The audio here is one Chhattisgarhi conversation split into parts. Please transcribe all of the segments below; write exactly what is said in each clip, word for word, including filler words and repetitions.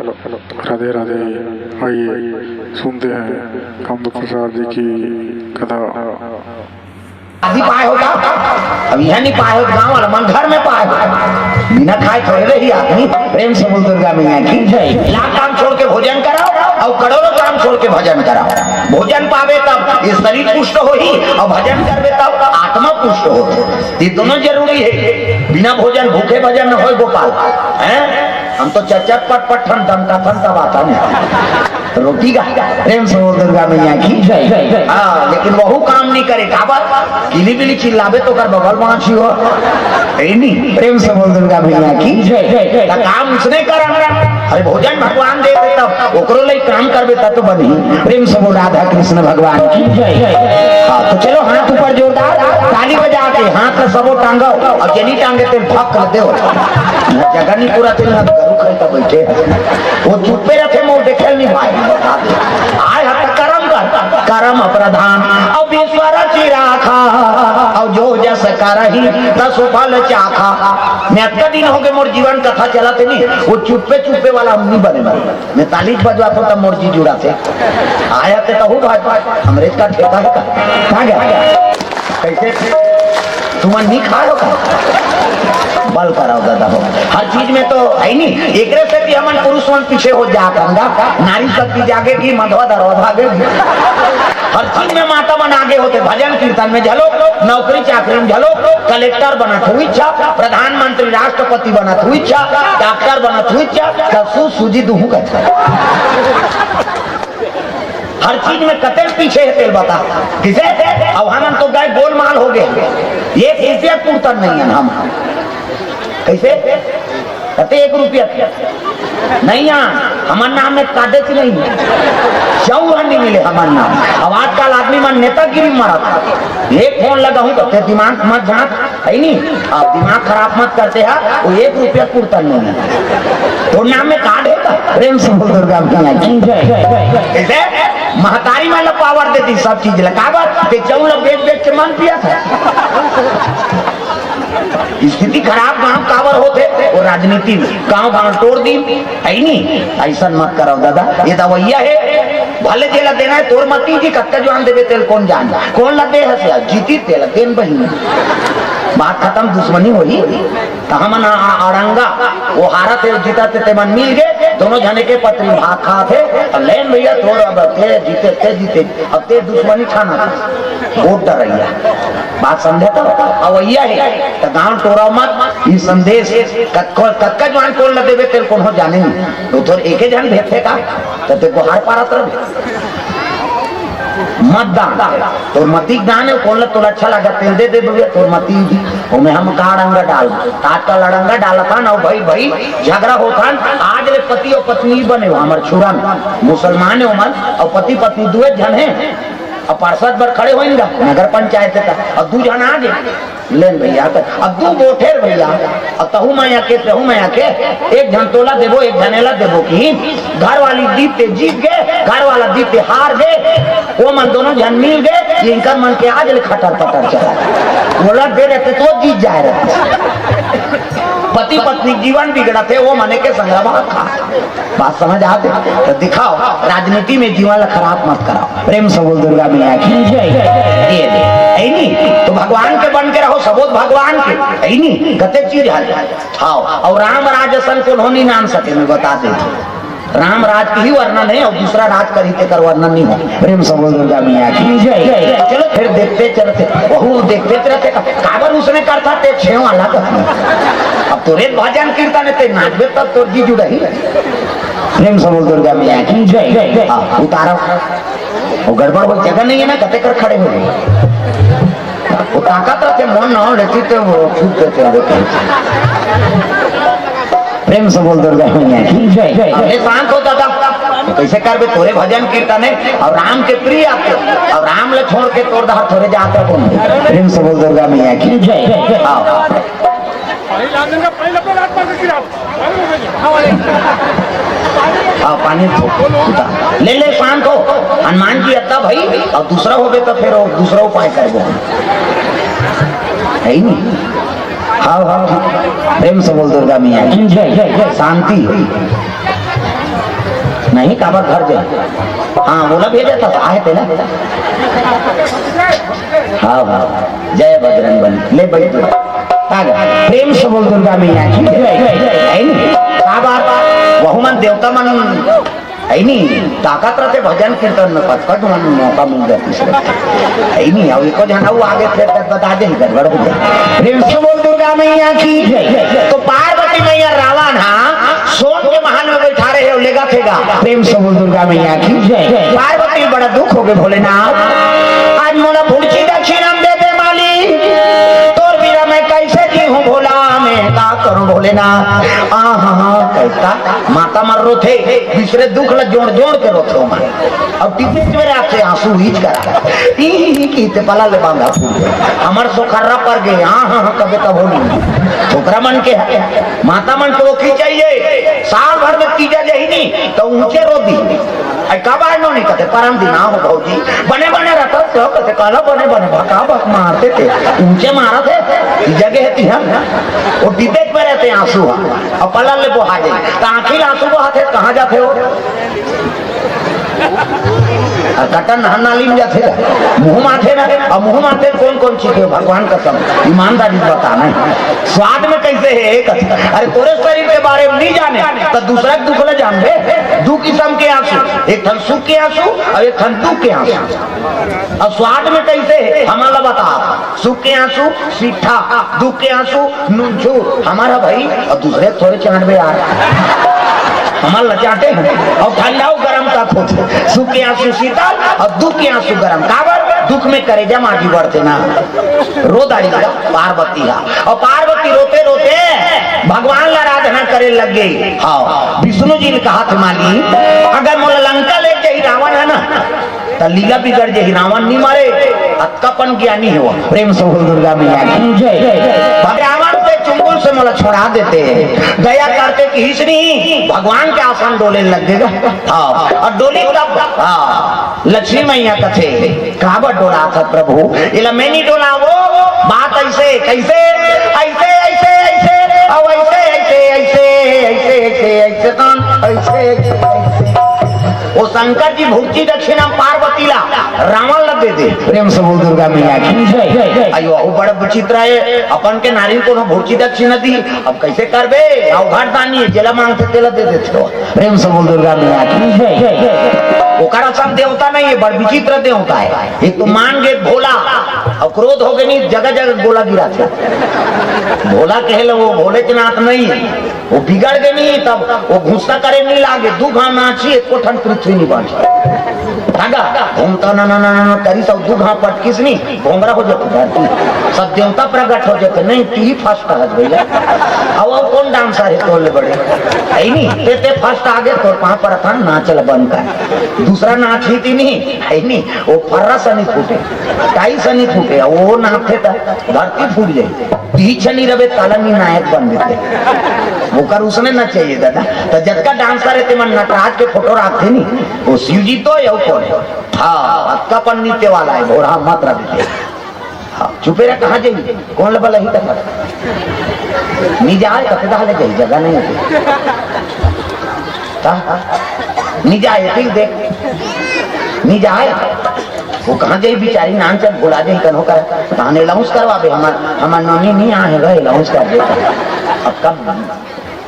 राधे राधे। आइए सुनते हैं कामदेव प्रसाद जी की कथा। आदि पाए होता, अब यह नहीं पाए हो, गांव वाला मन घर में पाए हो। बिना खाए थोड़े रही आदमी। प्रेम से बोल दुर्गा मैया की जय। लाख काम छोड़ के भोजन कराओ और करोड़ों काम छोड़ के भजन कराओ। भोजन पावे तब ये शरीर पुष्ट होही और भजन करवे तब आत्मा पुष्ट हो। ये दोनों जरूरी है। बिना भोजन भूखे भजन न होय गोपाल। हैं? हम तो चचर पट पट ठन दम का थन तब आता नहीं। रोटी का प्रेम से बोल दुर्गा मैया की जय। हाँ, लेकिन वहू काम नहीं करे। काबर? किली बिली चिल्लाबे तो कर बगल बांची हो। ए नहीं, प्रेम से बोल दुर्गा मैया की जय। त काम उसने करन। अरे भोजन भगवान दे दे तब ओकरो ले काम करबे तब तो बनही। प्रेम से बोल राधा कृष्ण भगवान की जय। हाँ, तो चलो हाथ ऊपर जोरदार ताली बजा के हाथ ला सबो टांगो और जनी टांगे तेल फक कर दो। जगह नहीं पूरा तेल ना गरु खाई तब बैठे। वो चुप्पे रखे, मोर देखे नहीं भाई। आय हत करम कर, करम प्रधान, अब ईश्वर चिराखा, और जो जस करही तसु फल चाखा। मैं अतका दिन हो गए मोर जीवन कथा चलाते नहीं, वो चुप्पे चुप्पे वाला हम नहीं बने बने। मैं ताली बजवा तो तब मोर जी जुड़ा थे। आय हत तहु भाई, हमरे का ठेका है का? कहाँ गया? कैसे? तुमन नहीं खा लो का? बल कराओ दादा हो। हर चीज में तो है नहीं। एकरे से भी हमन पुरुष मन पीछे हो जात हन गा। नारी शक्ति जागेगी, मधवा दरवा भागेगी। हर चीज में माता मन आगे होते, भजन कीर्तन में झलो, नौकरी चाकरी में झलो, कलेक्टर बनत हुई इच्छा, प्रधानमंत्री, राष्ट्रपति बनत हुई इच्छा, डॉक्टर बनत हुई इच्छा, ससु सूजी दुहू का इच्छा। हर चीज में कतेक पीछे है तेल बता। किसे? अब हमन तो गए गोलमाल हो गए। एक रुपया कुर्तन नहीं है हम। कैसे? कते एक रुपया नहीं है। हमर नाम में काटे की नहीं है। चौर नहीं मिले हमर नाम। अब आजकल आदमी मन नेतागिरी मारत। एक फोन लगाऊं तो ते दिमाग मत झांक। है नी? आप दिमाग खराब मत करते हैं, वो एक रुपया कुर्ता नहीं है। तो नाम में कार्ड है का? प्रेम से बोल दुर्गा मैया की जय। कैसे? महतारी वाला पावर देती सब चीज ला। काबर? ते चौल बेच बेच के मन पिया था। स्थिति खराब गांव काबर होते? वो राजनीति में। गांव गांव तोड़ दी, है नी? ऐसा मत करो दादा, ये दवैया है। भले जेला देना है तोर मती जी, कत्ता जवान देवे तेल कौन जान? कौन ला दे हसे? जीती तेल देन बहिनी। बात खत्म, दुश्मनी होही। त हमन आ-, आ-, अड़ंगा, वो हारत हे, जीतत हे, ते मन मिल गे, दोनों झने के पत्री भाग खात हे। अब लेन भैया, तोर अब ते जीते, ते जीते, अब ते दुश्मनी ठाना था। वोट डरैया। बात समझे तो? अवैया हे, त गांव टोरा मत, ई संदेश कतको, कतका जवान टोल ल देवे, तेल कोनो जाने नहीं। तो थोर एके झन भेजथे का? त ते गोहार पारत रहे। मतदान, तोर मती के दान हे, कोन ला तोला अच्छा लगा, तेल दे दे भैया, तोर मती ही। ओमे हम का अड़ंगा डाल, तात का लड़ंगा डालत हन, अउ भाई, भाई, झगड़ा होत हन, आज ले पति अउ पत्नी बने हो, हमर छुरन, मुसलमान हे ओमन, अउ पति पत्नी दुए झन हे, अउ पार्षद बर खड़े होइन गा, नगर पंचायत का, अउ दू झन आ गे। लेन भैया, त अब दू बोठेर भैया, अब तहू मैं आके, तहू मैं आके, एक झन तोला देबो, एक झने ला देबो कि घर वाली जीत ते जीत गे, घर वाला जीत ते हार गे, वो मन दोनों झन मिल गे, इनकर मन के आज ले खटर पटर चला। वो लड़ दे रहते तो जीत जाए रहते। पति पत्नी जीवन बिगड़त हे, वो मने के संग्रह खा। बात समझ आते? तो दिखाओ, राजनीति में जीवन ला खराब मत कराओ। प्रेम से बोल दुर्गा मैया की जय। ये दे, है नी? तो भगवान के बन के रहो, सबोध भगवान के, है नी? कते चीज है। हाँ, अउ राम राज असन कोनो नहीं नाम सके, मैं बता दे। राम राज के ही वर्णन हे अउ दूसरा राज करही तेकर वर्णन नहीं हो। प्रेम से बोल दुर्गा मैया की जय। चलो फिर देखते चलते, वहू देखते चलते का, काबर उसने करता ते छेव वाला का। अब तोरे भजन कीर्तन हे, ते नाचबे तब तोर जी जुड़ही। प्रेम से बोल दुर्गा मैया की जय। हाँ, उतारा। वो गड़बड़, वो जगह नहीं है ना, कते कर खड़े हो गए। वो ताकत रखे, मन ना हो, लेती तो वो छूट देते हैं। प्रेम से बोल दुर्गा मैया की जय। अरे शांत हो दादा, तो कैसे करबे? तोरे भजन कीर्तन हे अउ राम के प्रिय आते, अउ राम ले छोड़ के तोर दहर थोरे जात रहो। प्रेम से बोल दुर्गा मैया की जय। हाँ। हाँ, पानी तो उतार। ले, ले, शांत हो। हनुमान जी अत्ता भाई, अउ दूसरा होबे तो फिर वो दूसरा उपाय करबो। है ही नहीं। हाँ, हाँ, हाँ। प्रेम से बोल दुर्गा मैया की जय, जय, जय। शांति। नहीं, काबर घर जाए? हाँ, मोला भेजा था, आए थे ना। हाँ, हाँ, जय बजरंग बली। ले बैठ जा। आ गया। प्रेम से बोल दुर्गा मैया की जय। है नी? का बात? वहू मन देवता मन, है नी? ताकत रहते भजन कीर्तन में, कतका मन मौका मिल जाती से। है नी? अब एको झन अउ आगे फिर तक बता दे, गड़बड़ हो जाए। प्रेम से बोल दुर्गा मैया की जय। तो पार्वती मैया रावण, हाँ, सोन के महल में बैठा रहे हो, लेगा फेगा। प्रेम से बोल दुर्गा मैया की जय। पार्वती बड़ा दुख हो गए, भोलेनाथ, आज मोला भुड़ची दक्षिणा दे दे माली, तोर बिना मैं कैसे जी हूँ भोला, मैं का करूँ भोलेनाथ। आ हाँ हाँ कहता माता मन रोथे, दूसरे दुख ला जोड़ जोड़ के रोथे मन। अब टिपे टिपे रात से आंसू हीच करा, ई ही ही की ते पला ले बांधा फूट गए, हमर सोखर्रा पर गए, हाँ हाँ हाँ कबे तब हो नहीं। छोकरा मन के है, माता मन को की चाहिए, साल भर में तीजा जही नहीं तो ऊंचे रो दी। आई का बार नो नहीं कहते, परम दिन हो भौजी, बने बने रहता तो कहते, काला बने बने भका भक मारते थे, ऊंचे मारा थे, ई जगह है तिहां। वो डिबे में रहते आंसू, अब पलल ले बोहा जाए, तो आंखी आंसू बोहाते, कहाँ जाते हो? अउ कटन नहर नाली में जाथे ना, मुंह माथे ना, अउ मुंह माथे कोन कोन चीज हे भगवान कसम, ईमानदारी से बता नहीं। स्वाद में कैसे है एक, अरे तोरे शरीर के बारे में नहीं जाने, तो दूसरा के दुख ले जान दे। दू किस्म के आंसू, एक ठन सुख के आंसू अउ एक ठन दुख के आंसू। अउ स्वाद में कैसे है, हमन ला बता। सुख के आंसू सीठा, दुख के आंसू नूनछूर। हमारा भाई, अउ दूसरे थोड़े चांटबे यार, हमर ला चांटे हैं। अउ ठंडा अउ गरम का खोज, सुख के आंसू शीतल अउ दुख के आंसू गरम। काबर? दुख में करेजा मागी बढ़ते ना। रो दाड़ी का पार्वती हा, अउ पार्वती रोते रोते भगवान ला आराधना करे लग गई। हाँ, विष्णु जी ने कहा था, माली, अगर मोला लंका ले जाही रावण है ना, त लीला बिगड़ जाही, रावण नहीं मरे, अतकापन ज्ञानी हो। प्रेम से बोल दुर्गा मैया की जय। रावण से चुंगुल से मोला छोड़ा देते, दया करते कि इसने भगवान के आसन डोले लग गए। हाँ, अउ डोली तब, हाँ, लक्ष्मी मैया कथे, काबर डोलाथस प्रभु, एला मैं नहीं डोलावों। बात ऐसे, कैसे? ऐसे, ऐसे, ऐसे, अउ ऐसे, ऐसे, ऐसे, ऐसे, ऐसे, ऐसे, कौन? ऐसे, ऐसे, ऐसे। वो शंकर जी भुड़ची दक्षिणा पार्वती ला, रावण ला दे दे। प्रेम से बोल दुर्गा मैया की जय। अयो, वो बड़ा विचित्र है, अपन के नारी कोनो भुड़ची दक्षिणा दी, अब कैसे करबे? अवघड़ दानी है, जेला मांगथे तेला दे देथे। प्रेम से बोल दुर्गा मैया की जय। ओकर असन देवता नहीं है, बड़ विचित्र देवता है। एक तो मान गे भोला, अउ क्रोध हो गे नहीं, जगह जगह गोला गिराथे। भोला कहे ला वो भोलेनाथ नहीं है, वो बिगड़ गे नहीं, तब वो गुस्सा करे नहीं लागे, दू घाव नाची, एको ठन पृथ्वी नहीं बांचे। धागा घूमता ना ना ना ना ना करी, सब दू घाव पटकिस नहीं, भोंगरा हो जाते धरती, सब देवता प्रकट हो जाते। नहीं, ती ही फर्स्ट हस भैया। अब, अब कौन डांसर है तोर ले बड़े? है नहीं, ते, ते फर्स्ट आगे, तोर पाँव परथन, नाच ल बंद कर। दूसरा नाच ही ती नहीं, है नहीं, वो फर्रा से नहीं फूटे, टाई से नहीं फूटे, वो नाच थे तो धरती फूट जाए। पीछे नहीं रहे, ताला नहीं नायक बन देते। ओकर उसने ना चाहिए दादा। तो जतका डांसर है, ते मन नटराज के फोटो रखते नहीं, वो शिव जी तो या कौन है? हाँ, अतकापन नृत्य वाला है, भोरा मत रख देते। हाँ, चुपे रह, कहाँ जाई? कौन ले बलही तक? नी जाए, कते दहा ले जाई, जगह नहीं होती। ता? नी जाए, ठीक देख। नी जाए। वो कहाँ जाई बिचारी, नान चल भुला जाई, कनो कर। ताने अनाउंस करवा बे, हमार, हमार नोनी नहीं आए, गए अनाउंस कर दे। अब कब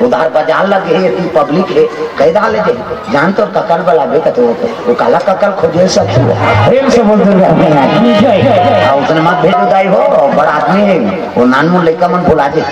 उधार बाजार लगे है, तू पब्लिक है, कह दहा ले जाई। जान तोर ककल बलाबे कते हो तो, वो काला ककल खोजे सखी हो। प्रेम से बोल दुर्गा मैया की जय। हाँ, उसने मत भेजो दाई हो, बड़ा आदमी है, वो नानमून लइका मन भुला दे।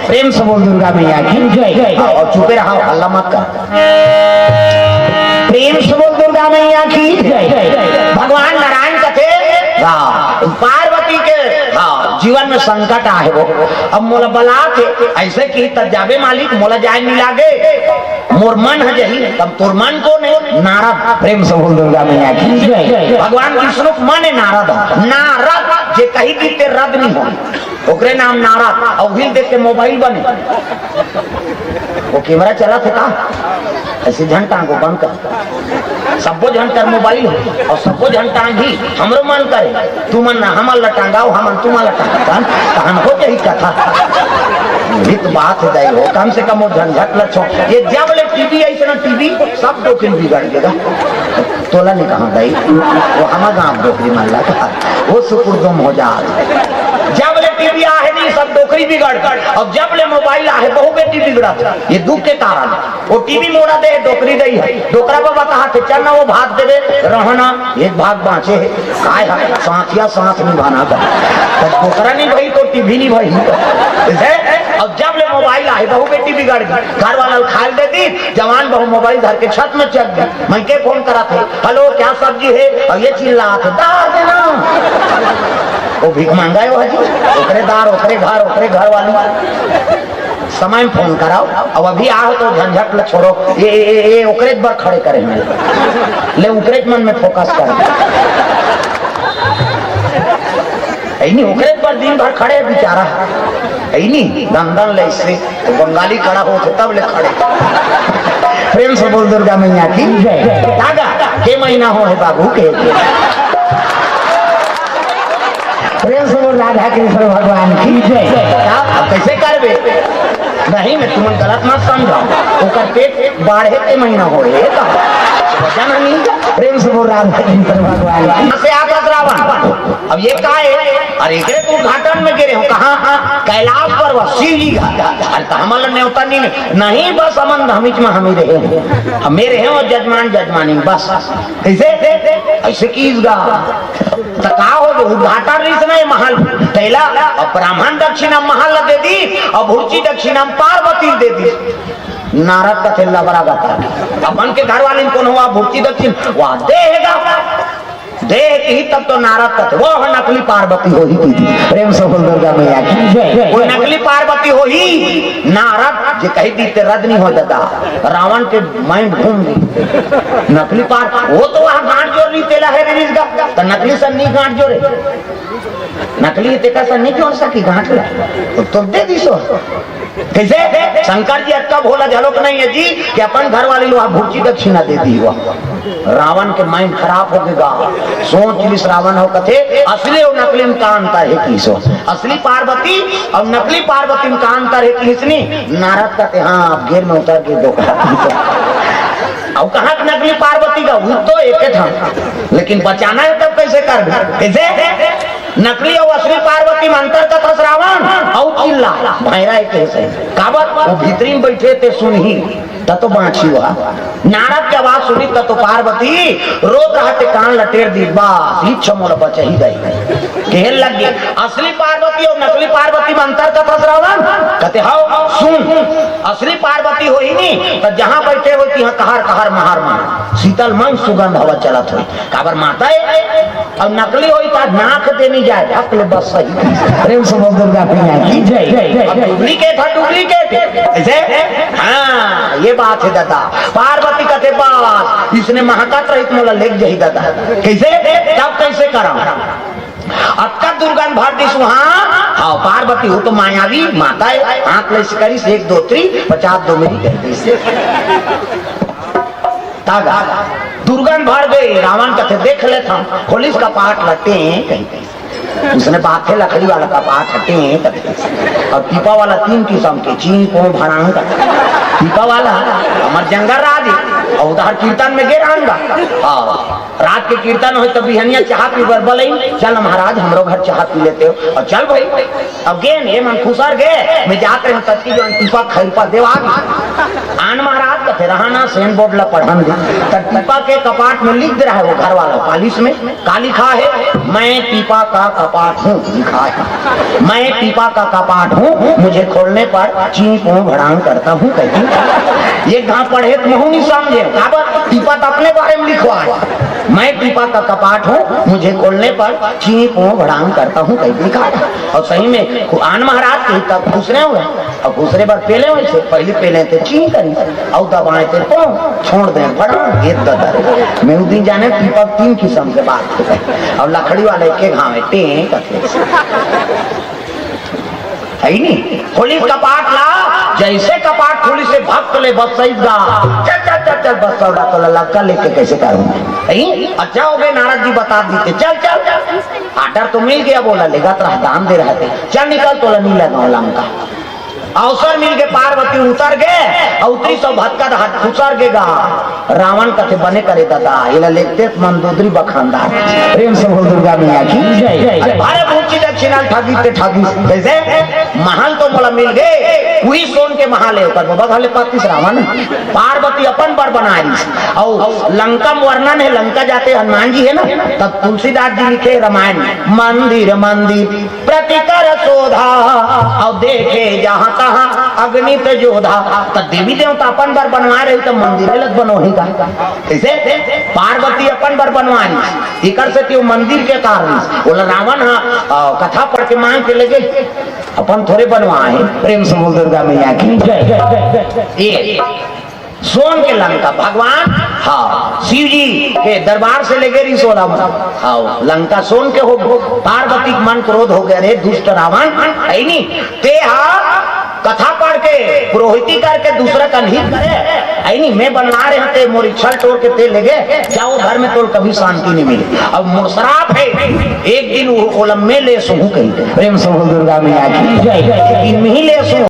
प्रेम से बोल दुर्गा मैया की जय। हाँ, अउ चुपे रहा, हल्ला मत कर। प्रेम से बोल दुर्गा मैया की जय। भगवान नारायण कथे, हाँ, पार्वती के, हाँ, जीवन में संकट आहे वो। अब मोला बलाथे, ऐसे कि तब जाबे मालिक, मोला जाए मिला गे। मोर मन ह जही, तब तोर मन कोन हे? नारद। प्रेम से बोल दुर्गा मैया की जय। भगवान विष्णु के मन हे नारद। नारद जे कही दी ते रद नहीं हो, ओकरे नाम नारद। अउ हिल देख के मोबाइल बने। वो कैमरा चला थे का? ऐसे झन टांगो, बंद कर। सब्बो झन कर मोबाइल हो और सब्बो झन टांगी। हमरो मन करे, तू मन ना हमन ला टांगाओ, हमन तुमन ला टांगा, तहन हो जाही कथा। ये तो बात है दाई हो, कम से कम वो झंझट ला छोड़। ये जब ले टीवी आई से ना, टीवी सब डोकरी बिगड़ देगा। तोला नहीं कहा दाई, वो हमार गांव डोकरी मन ला कहा, वो सुकुरदुम हो जा। जब ले टीवी आहे नहीं, सब डोकरी बिगड़। और जब ले मोबाइल आहे, बहु बेटी बिगड़त। ये दुख के कारण। वो टीवी मोड़ा दे, डोकरी दई है। डोकरा बाबा कहा थे, "चल ना, वो भाग देवे, रहना, एक भाग बाँचे है।" काय है, साथिया साथ निभाना था। तो डोकरा नहीं भाई, तो टीवी नहीं भाई। इसे, अब जब ले मोबाइल आहे, बहु बेटी बिगड़ गई। घर वाला खाल दे दी, जवान बहु मोबाइल धर के छत में चढ़ गई। मैं के फोन करा थे, "हेलो, क्या सब्जी है?" और ये चिल्ला थे, "दार देना।" वो भीख मांगा है वो जी, ओकरे दार, ओकरे घर, ओकरे घर वाली। समय में फोन कराओ। अब अभी आओ तो झंझट ल छोड़ो। ये, ये, ये, ये ओकरे बर खड़े करे हैं। ले ओकरे मन में फोकस कर। ऐनी ओकरे बर दिन भर खड़े है बेचारा। ऐनी दंदन ले इससे तो बंगाली खड़ा हो तो तब ले खड़े। प्रेम से बोल दुर्गा मैया की जय। दादा, के महीना हो है बाबू के? प्रेम से बोल राधा कृष्ण भगवान की जय। का? अब कैसे करबे? नहीं, मैं तुमन गलत मत समझो। ओकर पेट बाढ़े के महीना हो रे, का? वचन हमी। प्रेम से बोल राधा कृष्ण भगवान की। से आता श्रावण। अब ये का है? अरे, एकरे तो उद्घाटन में गिरे हो। कहाँ? कैलाश पर्वत, शिव जी का। अरे, तो हमन ला नेवता नहीं, नहीं, बस हमन धमिच में हमी रहे हैं। हम मेरे हैं और जजमान, जजमानी, बस। कैसे? ऐसे कीस गा। त का हो गए? उद्घाटन रहिस ना ये महल, पहला, अब ब्राह्मण दक्षिणा महल ला दे दी, अब भुर्ची दक्षिणा पार्वती दे दी। नारद कथे लबरा गता, अपन के घर वाली कौन हुआ भुर्ची दक्षिण, वह देगा, देह की तब तो नारद कथे, वो है नकली पार्वती हो ही दीदी। प्रेम से बोल दुर्गा मैया की जय। वो नकली पार्वती हो ही, नारद जे कही दी ते रद नहीं हो दादा, रावण के माइंड घूम गई। नकली पार, वो तो वहाँ गांठ जोड़ रही, तेला है रिलीज का, तो नकली सर नहीं गांठ जोड़े, नकली तेका सर नहीं जोड़ सकी गांठ ला, तो, तो दे दी सो। कैसे? शंकर जी अतका भोला झलोक नहीं है जी कि अपन घर वाली लो भुर्ची दक्षिणा दे दी हुआ। रावण के माइंड खराब हो गया, सोच लिस रावण हो कथे, असली और नकली में का अंतर है किसो? असली पार्वती और नकली पार्वती में का अंतर है किसनी? नारद कहते, हाँ, आप गेर में उतर के दो। अब कहाँ की नकली पार्वती का? वो तो एक ही था, लेकिन बचाना है तब कैसे कर? कैसे? नकली और असली पार्वती में अंतर कथा श्रावण और चिल्ला भैरा एक कैसे? काबर? वो भीतरी में बैठे थे सुनही, त तो बाँची हुआ। नारद के आवाज सुनी त तो पार्वती रोत रहा ते कान लटेर दी, बस इच्छा मोला बच ही गई। कहे लग गए, असली पार्वती और नकली पार्वती में अंतर कथा श्रावण? कहते, "हाव, सुन, असली पार्वती हो ही नहीं, तो जहाँ बैठे हो तिहाँ कहर कहर महार महार शीतल मन सुगंध हवा चलत हो।" काबर माता है? अब नकली होई त नाक दे नहीं जाए, ढक ले बस सही। प्रेम से बोल दुर्गा मैया की जय। अब डुप्लीकेट है, डुप्लीकेट। ऐसे? हाँ, ये बात है दादा। पार्वती कहते, "बस, इसने महकत रहित मोला लेग जाही दादा।" कैसे? तब कैसे करा? अतका दुर्गंध भर दिस वहाँ। हाँ, पार्वती हो तो मायावी माता है, हाथ ले से करिस एक दो त्री, पचास दो मेरी कह दिस। तागा, दुर्गंध भर गई, रावण कथे, "देख लेथंव।" खोलिस कपाट ल, टें कहिके। उसने बाथे लकड़ी वाला कपाट ह, टें कहिके। और पीपा वाला तीन किसम के, चीं, पों, भड़ांग कथे। पीपा वाला, हमर जंगल राज हे, और उधर कीर्तन में गे रहन गा। हाँ, रात के कीर्तन होय त बिहनिया चाहा पीबर बलई, "चल महाराज, हमरो घर चाहा पी लेते हो।" और चल भाई, अब गे, ये मन खुसर गे, मैं जात रहे ततकी जो टीपा खैरपा देवा दी। आन महाराज कथे, "रहा ना, सेन बोर्ड ला पढ़न दे।" त टीपा के कपाट में लिख दे रहा है वो घर वाला पालिश में, का लिखा है? "मैं टीपा का कपाट हूँ," लिखा है। "मैं टीपा का कपाट हूँ, मुझे खोलने पर चीं पों भड़ांग करता हूँ," कहती। ये कहाँ पढ़े तो महू नहीं समझे, काबर टीपा तो अपने बारे में लिखवा है। "मैं टीपा का कपाट हूँ, मुझे खोलने पर चीं पों भड़ांग करता हूँ," कह लिखा है। और सही में खु-, आन महाराज के तब खुसरे हुए, और खुसरे बर पेले हुए से, पहली पेले थे चीं करी, और दबाए थे पों, छोड़ दे भड़ांग, ये ददर। मैं उस दिन जाने पीपा तीन किस्म के बात होते हैं, और लकड़ी वाले के घावे टें करते। है नी? खोलिस कपाट ला, जैसे कपाट खोलिस हे भक्त ले बस सही गा। चल चल चल चल, बस सौदा तोला लंका लेके कैसे करूँ? है नी? अच्छा हो गए, नारद जी बता दीते, चल चल। आर्डर तो मिल गया, बोला लेगा तो दान दे रहे थे, चल निकल, तोला नहीं लगाओ लंका। अवसर मिल के पार्वती उतर गे, अउ उतरी सो भतका हाथ खुसर गे गा। रावण कथे बने करे दादा, एला लेते मंदोदरी बखानदार। प्रेम से बोल दुर्गा मैया की जय। अरे भारे भूची दक्षिणा ठगी ते ठगी। कैसे? महल तो मोला मिल गे, वही सोन के महल है, ओकर बाबा घले पातीस रावण। पार्वती अपन बर बनाइस, अउ लंका में वर्णन है, लंका जाते हनुमान जी है ना, तब तुलसीदास जी लिखे रामायण में, मंदिर मंदिर प्रतिकर शोधा, अउ देखे जहाँ तहाँ अगणित जोधा। त देवी देवता अपन बर बनवाए रही त मंदिर अलग बनोही का? कैसे? पार्वती अपन बर बनवाए रही, इकर से त्यो मंदिर के कारण बोला रावण हा, अ, कथा पढ़ के मांग के लेगे, अपन थोड़े बनवाए। प्रेम से बोल दुर्गा मैया की जय। ये सोन के लंका भगवान, हाँ, शिव जी के दरबार से लेगे रही सोला में। हाँ, लंका सोन के हो, पार्वती के मन क्रोध हो गया, रे दुष्ट रावण, है नी, ते हा कथा पढ़ के, पुरोहिती करके दूसरा कन हित करे, है नी, मैं बनवा रहे हैं, ते मोर इच्छा तोड़ के ते लेगे, जाओ घर में तोल कभी शांति नहीं मिली। अब मोर श्राप है, एक दिन वो ओलम में ले सुहू कही। प्रेम से बोल दुर्गा मैया की जय। एक दिन में ही ले सुहू।